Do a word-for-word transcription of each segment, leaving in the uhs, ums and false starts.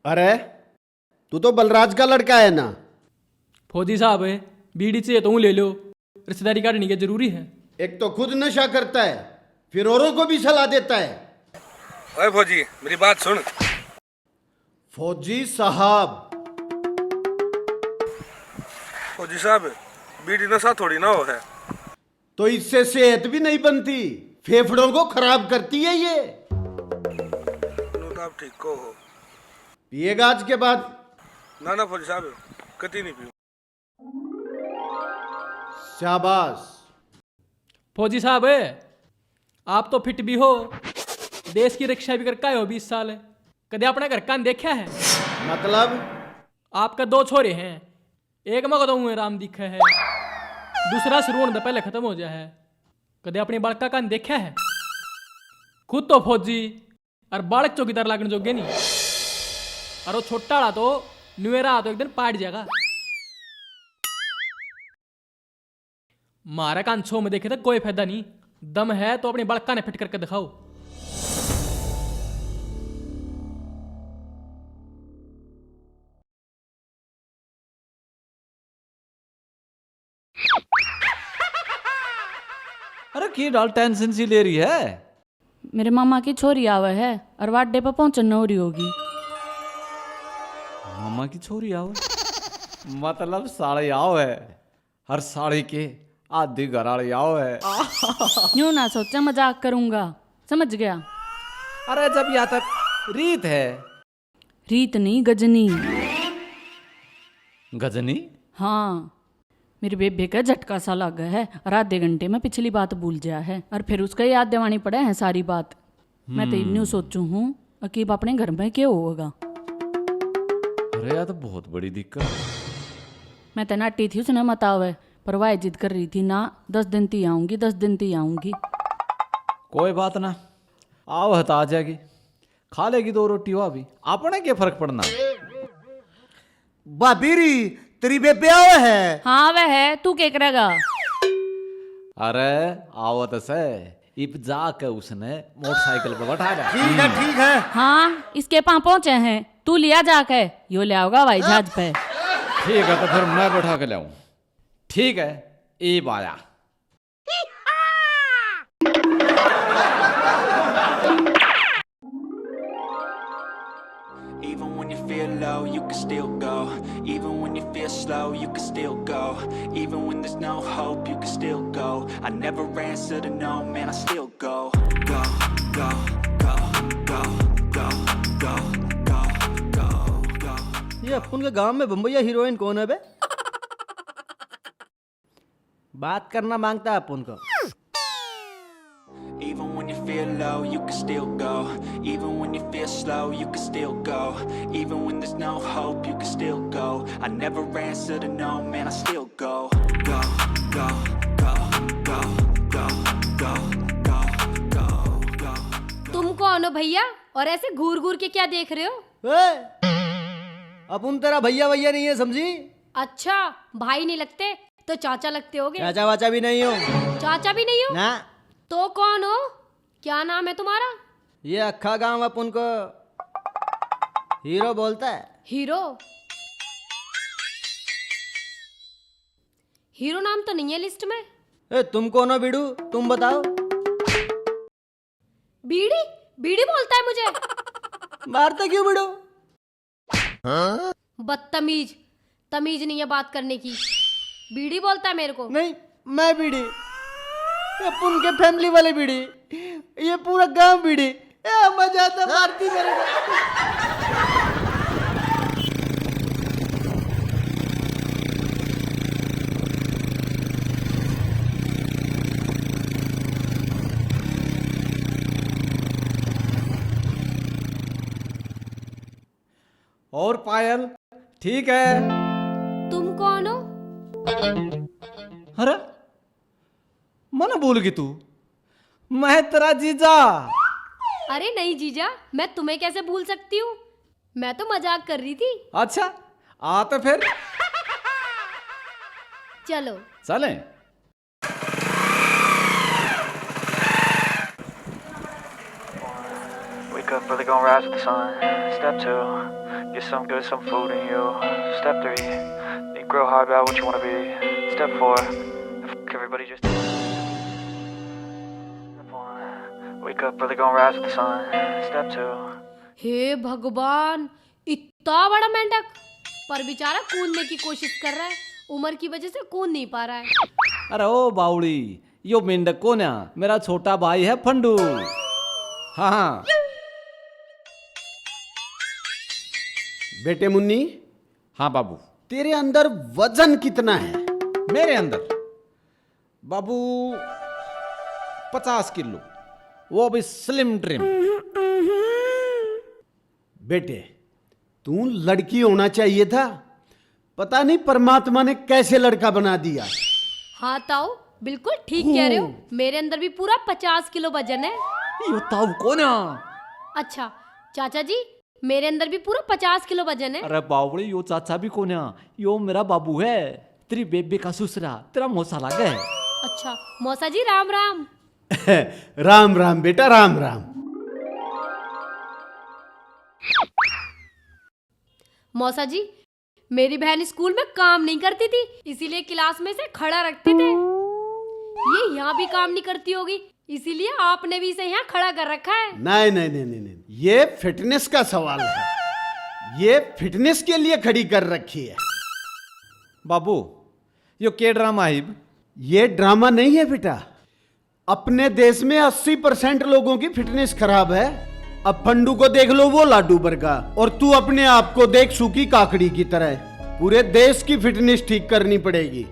अरे, तू तो बलराज का लड़का है ना? फौजी साहब, बीड़ी चाहिए तो ऊँ ले लो, रिश्तेदारी काटनी क्या जरूरी है? एक तो खुद नशा करता है, फिर औरों को भी सलाह देता है। ओए फौजी, मेरी बात सुन। फौजी साहब। फौजी साहब, बीड़ी नशा थोड़ी ना हो है। तो इससे सेहत भी नहीं बनती, फेफड़ों को खराब करती है ये। नो तो आप ठीक को हो। पिएगा आज के बाद? ना, ना फौजी साहब, कती नहीं पीऊँ। शाबाश। फौजी साहब, आप तो फिट भी हो, देश की रक्षा भी करके आए हो बीस साल, कदे अपने घर का देखा है? मतलब? आपके दो छोरे हैं, एक में तो ऊँ राम दिखे है, दूसरा शुरू होने से पहले खत्म हो जाए है। कदे अपनी बालका कान देखा है? खुद तो फौजी और बालक चौकीदार लागण जोगे नहीं, और वो छोटा वाला तो नुएरा तो एक दिन पाट जाएगा। मारा कान छो में देखे तो कोई फायदा नहीं, दम है तो अपनी बालका ने फिट करके दिखाओ। अरे की डाल टेंशन सी ले रही है? मेरे मामा की छोरी आवे है और वाडे पे पहुंचन न हो रही होगी। मामा की छोरी आवे? मतलब साले आवे है, हर साले के आधी घर वाले आवे है। यूं ना सोचा मजाक करूंगा, समझ गया? अरे जब यहाँ तक रीत है। रीत नहीं, गजनी। गजनी? हाँ, मेरे बेबे का झटका सा लगा है और आधे घंटे में पिछली बात भूल जा है और फिर उसका याद दिवानी पड़े है सारी बात। मैं तो इन्नू सोचू हूँ, अकीब अपने घर में क्या होगा? अरे यार, तो बहुत बड़ी दिक्कत। मैं तो नाटी थी उसने मत आवे, पर वह जिद कर रही थी ना, दस दिन ती आऊंगी, दस दिन ती आऊंगी। कोई बात ना, आओ है तो आ जाएगी, खा लेगी दो रोटी वह भी, अपने के फर्क पड़ना। भाभी री, तेरी बेबे आवे है। हाँ आवे है, तू के करेगा? अरे आवत से, इब जाके उसने मोटरसाइकिल पे बैठा ले। ठीक है, ठीक है। हाँ, इसके पाँ पहुंचे हैं, तू लिया जाके, यो ले आओगा हवाई जहाज पे। ठीक है, तो फिर मैं बैठा के ले आऊं। ठीक है, इब आया। Even when you feel low, you can still go. Even when you feel slow, you can still go. Even when there's no hope, you can still go. I never answer to no, man, I still go. Go, go, go, go, go, go, go, go, go. ये अपन के गांव में बम्बैया हीरोइन कौन है बे? बात करना मांगता है अपन को। Even when you feel low, you can still go. Even when you feel slow, you can still go. Even when there's no hope, you can still go. I never answer to no, man, I still go. Go, go, go, go, go, go, go, go, go. तुम कौन हो भैया, और ऐसे घूर घूर के क्या देख रहे हो? ए, अपन तेरा भैया वैया नहीं है, समझी? अच्छा, भाई नहीं लगते तो चाचा लगते होगे। चाचा वाचा भी नहीं हो। चाचा भी नहीं हो? ना। तो कौन हो? क्या नाम है तुम्हारा? ये अखा गांव अपन को हीरो बोलता है। हीरो? हीरो नाम तो नहीं है लिस्ट में। ए, तुम कौन हो बीड़ू? तुम बताओ। बीड़ी? बीड़ी बोलता है मुझे। मारता क्यों बीड़ू? बदतमीज, तमीज नहीं है बात करने की। बीड़ी बोलता है मेरे को। नहीं, मैं बीड़ी। ये अपन के फैमिली वाले बीड़ी, ये पूरा गांव बीड़ी। ए, मजा आता मारती मेरे को। और पायल, ठीक है? तुम कौन हो? अरे, मने भूल गई तू? मैं तेरा जीजा। अरे नहीं जीजा, मैं तुम्हें कैसे भूल सकती हूँ? मैं तो मजाक कर रही थी। अच्छा, आ तो फिर। चलो। चलें। Wake up, brother, gonna rise with the sun. Step two. Get some good, some food in you. Step three, you grow high about what you want to be. Step four, fuck everybody, just. Step one, wake up, brother, gonna rise with the sun. Step two. हे भगवान, इतना बड़ा मेंढक, पर बेचारा कूदने की कोशिश कर रहा है, उम्र की वजह से कूद नहीं पा रहा है। अरे ओ बावड़ी, यो मेंढक कोन्या, मेरा छोटा भाई है फंडू। हाँ, हाँ। बेटे मुन्नी। हाँ बाबू। तेरे अंदर वजन कितना है? मेरे अंदर बाबू, पचास किलो, वो भी स्लिम ट्रिम। बेटे, तू लड़की होना चाहिए था। पता नहीं परमात्मा ने कैसे लड़का बना दिया। हाँ ताऊ, बिल्कुल ठीक कह रहे हो। मेरे अंदर भी पूरा पचास किलो वजन है। यो ताऊ कोन्या? अच्छा चाचा जी, मेरे अंदर भी पूरा पचास किलो वजन है। अरे बावड़ी, यो चाचा भी कोन्या, यो मेरा बाबू है, तेरी बेबे का सुसरा, तेरा मौसा लागे। अच्छा मौसा जी, राम राम। राम राम बेटा, राम राम। मौसा जी, मेरी बहन स्कूल में काम नहीं करती थी, इसीलिए क्लास में इसे खड़ा रखते थे। ये यहाँ भी काम नहीं करती होगी, इसीलिए आपने भी इसे यहाँ खड़ा कर रखा है। नहीं, नहीं, नहीं, नहीं, नहीं, ये फिटनेस का सवाल है, ये फिटनेस के लिए खड़ी कर रखी है। बाबू, यो के ड्रामा है इब? ये ड्रामा नहीं है बेटा, अपने देश में अस्सी परसेंट लोगों की फिटनेस खराब है। अब फंडू को देख लो, वो लाडू बरगा, और तू अपने आप को देख सूखी काकड़ी की तरह। पूरे देश की फिटनेस ठीक करनी पड़ेगी,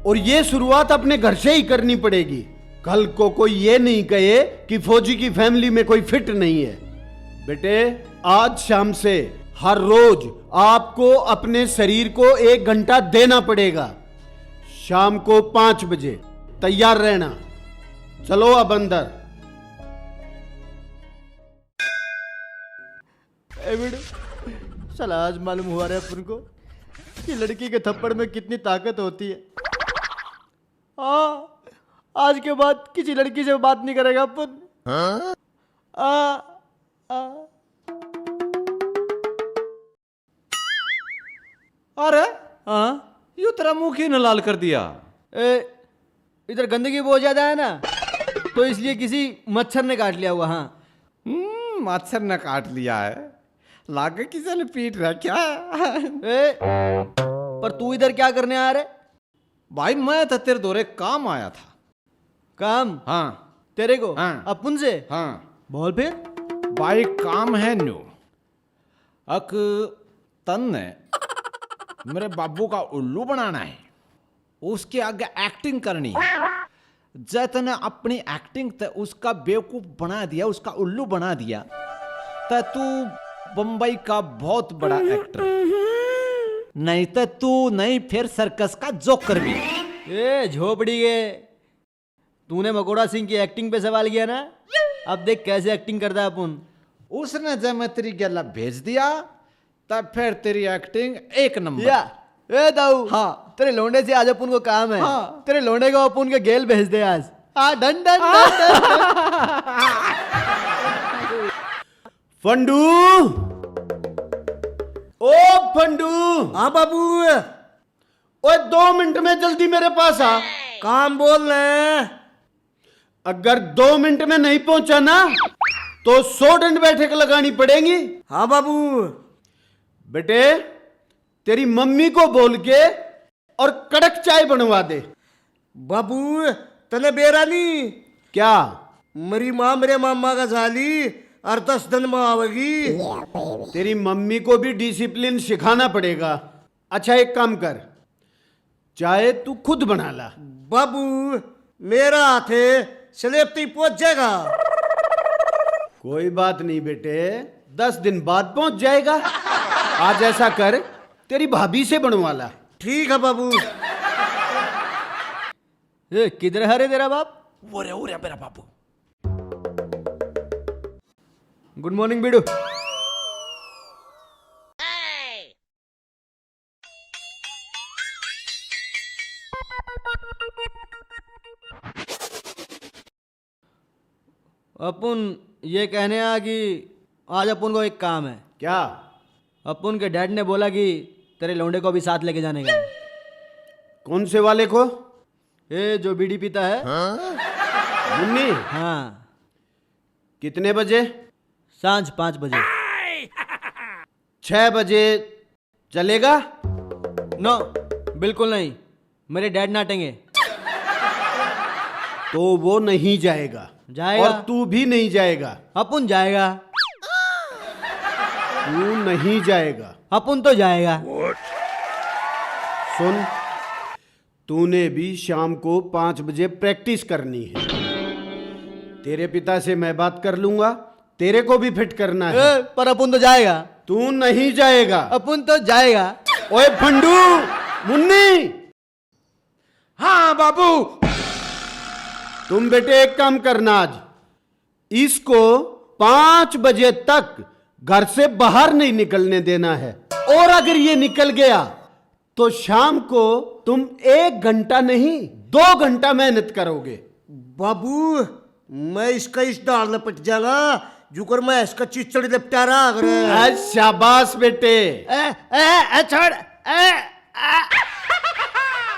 और ये शुरुआत अपने घर से ही करनी पड़ेगी। कल को कोई ये नहीं कहे कि फौजी की फैमिली में कोई फिट नहीं है। बेटे, आज शाम से हर रोज आपको अपने शरीर को एक घंटा देना पड़ेगा। शाम को पाँच बजे तैयार रहना। चलो अब अंदर। ए बेटे, साला आज मालूम हुआ रे अपन को कि लड़की के थप्पड़ में कितनी ताकत होती है। हाँ, आज के बाद किसी लड़की से बात नहीं करेगा अपन। हाँ? आ, आ। अरे, हाँ? यू तेरा मुंह क्यों ने लाल कर दिया? ए, इधर गंदगी बहुत ज्यादा है ना, तो इसलिए किसी मच्छर ने काट लिया हुआ। हाँ। हम्म, मच्छर ने काट लिया है। लागे किसी ने पीट रखा है। ए, पर तू इधर क्या करने आया रे? भाई, मैं तो तेरे धोरे काम आया था। काम? हाँ। तेरे को? हाँ। अपन से? हाँ। बोल फिर। भाई, काम है न्यू। अक तन्ने मेरे बाबू का उल्लू बनाना है, उसके आगे एक्टिंग करनी है। जै तने अपनी एक्टिंग ते उसका बेवकूफ बना दिया, उसका उल्लू बना दिया, तो तू बम्बई का बहुत बड़ा एक्टर। नहीं तो तू नहीं, फिर सर्कस का जोकर भी। ए झोपड़ी के, तूने मकोड़ा सिंह की एक्टिंग पे सवाल किया ना, अब देख कैसे एक्टिंग करता है अपन। उसने जब मैं तेरी गैला भेज दिया, तब फिर तेरी एक्टिंग एक नंबर। या, ए दाऊ, हाँ। तेरे लौंडे से आज अपन को काम है। हाँ। तेरे लौंडे को अपन के गेल भेज दे आज। आ, done, done, done, done, done. फंडू, ओ फंडू। हाँ बाबू। ओए, दो मिनट में जल्दी मेरे पास आ। काम बोल रहे हैं। अगर दो मिनट में नहीं पहुंचा ना, तो सौ दंड बैठक लगानी पड़ेगी। हाँ बाबू। बेटे, तेरी मम्मी को बोल के और कड़क चाय बनवा दे। बाबू, तने बेरा नहीं। क्या? मेरी माँ मेरे मामा का साली और दस दिन में आवेगी। तेरी मम्मी को भी डिसिप्लिन सिखाना पड़ेगा। अच्छा, एक काम कर, चाय तू खुद बना ला। बाबू, मेरा हाथ है, स्लेब तक पहुंच जाएगा। कोई बात नहीं बेटे, दस दिन बाद पहुंच जाएगा। आज ऐसा कर, तेरी भाभी से बनवा ला। ठीक है बाबू। ए, किधर है रे तेरा बाप? वो रे, वो रे मेरा बाबू। गुड मॉर्निंग बीड़ू। अपन ये कहने आ कि आज अपन को एक काम है। क्या? अपन के डैड ने बोला कि तेरे लौंडे को भी साथ लेके जाने का। कौन से वाले को? ए, जो बीड़ी पीता है। मुन्नी, हाँ। कितने बजे? सांझ पाँच बजे। छह बजे चलेगा? नो, बिल्कुल नहीं, मेरे डैड नाटेंगे। तो वो नहीं जाएगा। जाएगा। और तू भी नहीं जाएगा। अपन जाएगा। तू नहीं जाएगा। अपन तो जाएगा। सुन, तूने भी शाम को पाँच बजे प्रैक्टिस करनी है। तेरे पिता से मैं बात कर लूंगा, तेरे को भी फिट करना है। ए, पर अपन तो जाएगा। तू नहीं जाएगा। अपन तो जाएगा। ओए फंडू, मुन्नी। हाँ बाबू। तुम बेटे एक काम करना, आज इसको पाँच बजे तक घर से बाहर नहीं निकलने देना है, और अगर ये निकल गया तो शाम को तुम एक घंटा नहीं, दो घंटा मेहनत करोगे। बाबू, मैं इसका इस डाल लपट जाऊंगा, जुकर मैं इसका चिचड़ लपटा रहा अगर। आ, शाबाश बेटे। ए, ए, ए, छोड़। ए, आ।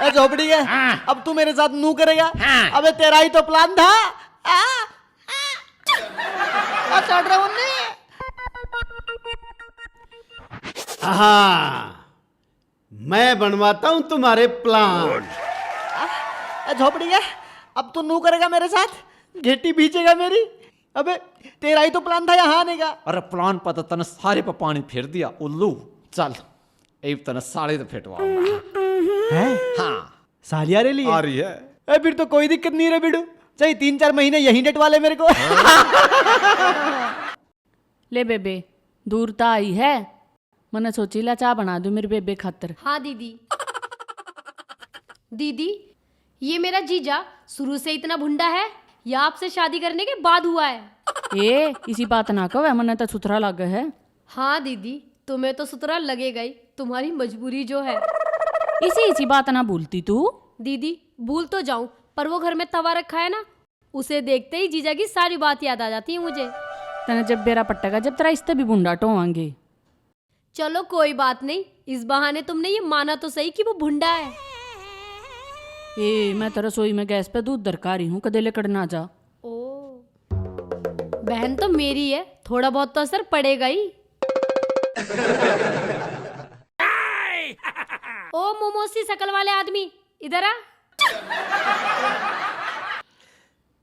ए, झोपड़ी के, हाँ। अब तू मेरे साथ नू करेगा? हाँ। अबे, तेरा ही तो प्लान था। आ, आ, आ, छोड़ रहा हूँ नहीं। हाँ, मैं बनवाता हूँ तुम्हारे प्लान। आ, ए, झोपड़ी के, अब तू नू करेगा मेरे साथ? घेटी भींचेगा मेरी? अबे, तेरा ही तो प्लान था यहाँ आने का। अरे, प्लान पर तो तने सारे पे पानी फेर दिया, उल्लू। चल, अब तने साले तो फेटवाऊंगा। हैं? हाँ। सालिया रे लिए? आ रही है। ए, फिर तो कोई दिक्कत नहीं रे बिडू, चाहे तीन चार महीने यहीं डटवा ले मेरे को। ले बेबे, दूर तो आई है, मने सोची ला चाय बना दूं मेरी बेबे खातर। हाँ दीदी। दीदी, ये मेरा जीजा शुरू से इतना भुंडा है या आपसे शादी करने के बाद हुआ है? ए, इसी बात ना कहे, मने तो सुथरा लागे है। हाँ दीदी, तुम्हें तो सुथरा लगेगा ही, तुम्हारी मजबूरी जो है। इसी इसी बात ना भूलती तू। दीदी, भूल तो जाऊं, पर वो घर में तवा रखा है ना, उसे देखते ही जीजा की सारी बात याद आ जाती है मुझे। तने जब बेरा पट्टेगा, जब तेरा इससे भी भुंडा ढोवांगे। चलो कोई बात नहीं, इस बहाने तुमने ये माना तो सही कि वो भुंडा है। ए, मैं तो रसोई में गैस पे दूध धर के आ रही हूँ, कदे लेकर ना जा। ओ, बहन तो मेरी है, थोड़ा बहुत तो असर पड़ेगा ही। ओ मोमोसी शकल वाले आदमी, इधर आ।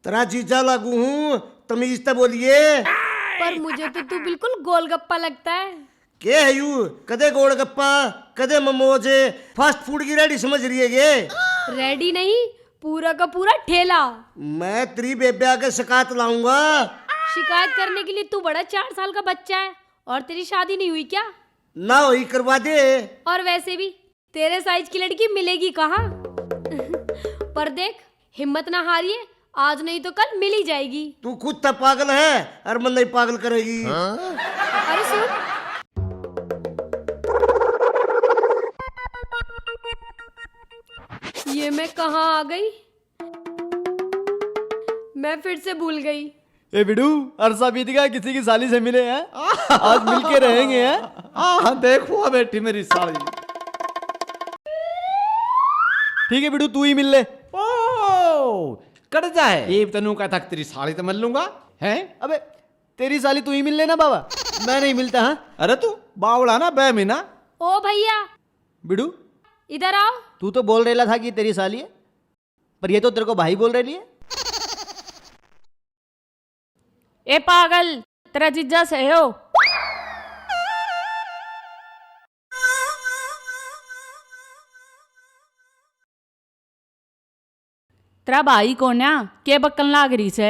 तेरा जीजा लागू हूँ, तमीज ते बोलिए। पर मुझे तो तू बिल्कुल गोलगप्पा लगता है। के है यू? कदे गोलगप्पा, कदे मोमोज, फास्ट फूड की रेडी समझ रही है ये? रेडी नहीं, पूरा का पूरा ठेला। मैं तेरी बेब्या के शिकायत लाऊंगा। शिकायत करने के लिए तू बड़ा चार साल का बच्चा है और तेरी शादी नहीं हुई क्या? ना हुई, करवा दे। और वैसे भी तेरे साइज की लड़की मिलेगी कहाँ? पर देख, हिम्मत ना हारिए, आज नहीं तो कल मिल ही जाएगी। तू खुद तो पागल है और मन नहीं पागल करेगी। अरे सुन, ये मैं कहाँ आ गई? मैं फिर से भूल गई। ए बिडू, अरसा बीत गया, किसी की साली से मिले हैं, आज मिलके रहेंगे हैं। हाँ, देखो बैठी मेरी साली। ठीक है बिडू, तू ही मिल ले। ओ, कट जाए। ये तन्नू का तक तेरी साली तो मिल लूंगा, हैं? अबे, तेरी साली तू ही मिल लेना बाबा, मैं नहीं मिलता। हाँ, अरे तू बावला ना, बहमी ना। ओ भैया, बिडू, इधर आओ। तू तो बोल रहा था कि तेरी साली है, पर ये तो तेरे को भाई बोल रही है। ए पागल, तेरा जीजा से हो। तेरा भाई कोन्या, के बकन लाग रही से?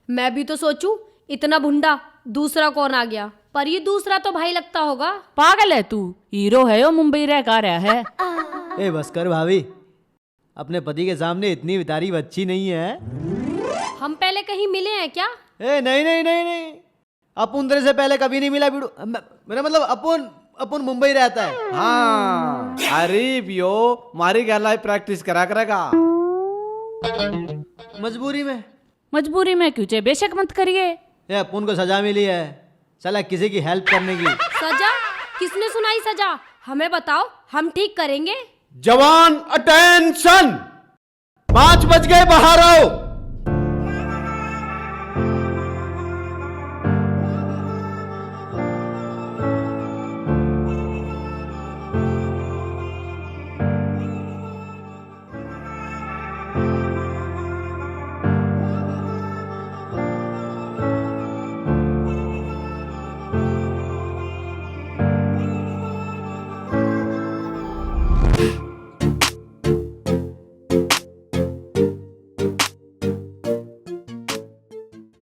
मैं भी तो सोचूं, इतना भुंडा दूसरा कौन आ गया? पर ये दूसरा तो भाई लगता होगा। पागल है तू, हीरो है यो, मुंबई रह का रहा है। ए बस कर भाभी, अपने पति के सामने इतनी भी तारीफ अच्छी नहीं है। हम पहले कहीं मिले हैं क्या? ए नहीं नहीं नहीं नहीं, अपन तेरे से पहले कभी नहीं मिला बिडू। म-, मेरा मतलब अपन, अपन मुंबई रहता है। हाँ, अरे बियो, मारी गैल आई प्रैक्टिस करा करेगा। मजबूरी में। मजबूरी में क्यों चे, बेशक मत करिए। ए, अपन को सजा मिली है, साला किसी की हेल्प करने की। सजा? किसने सुनाई सजा? हमें बताओ, हम ठीक करेंगे। जवान, अटेंशन, पांच बज गए, बाहर आओ।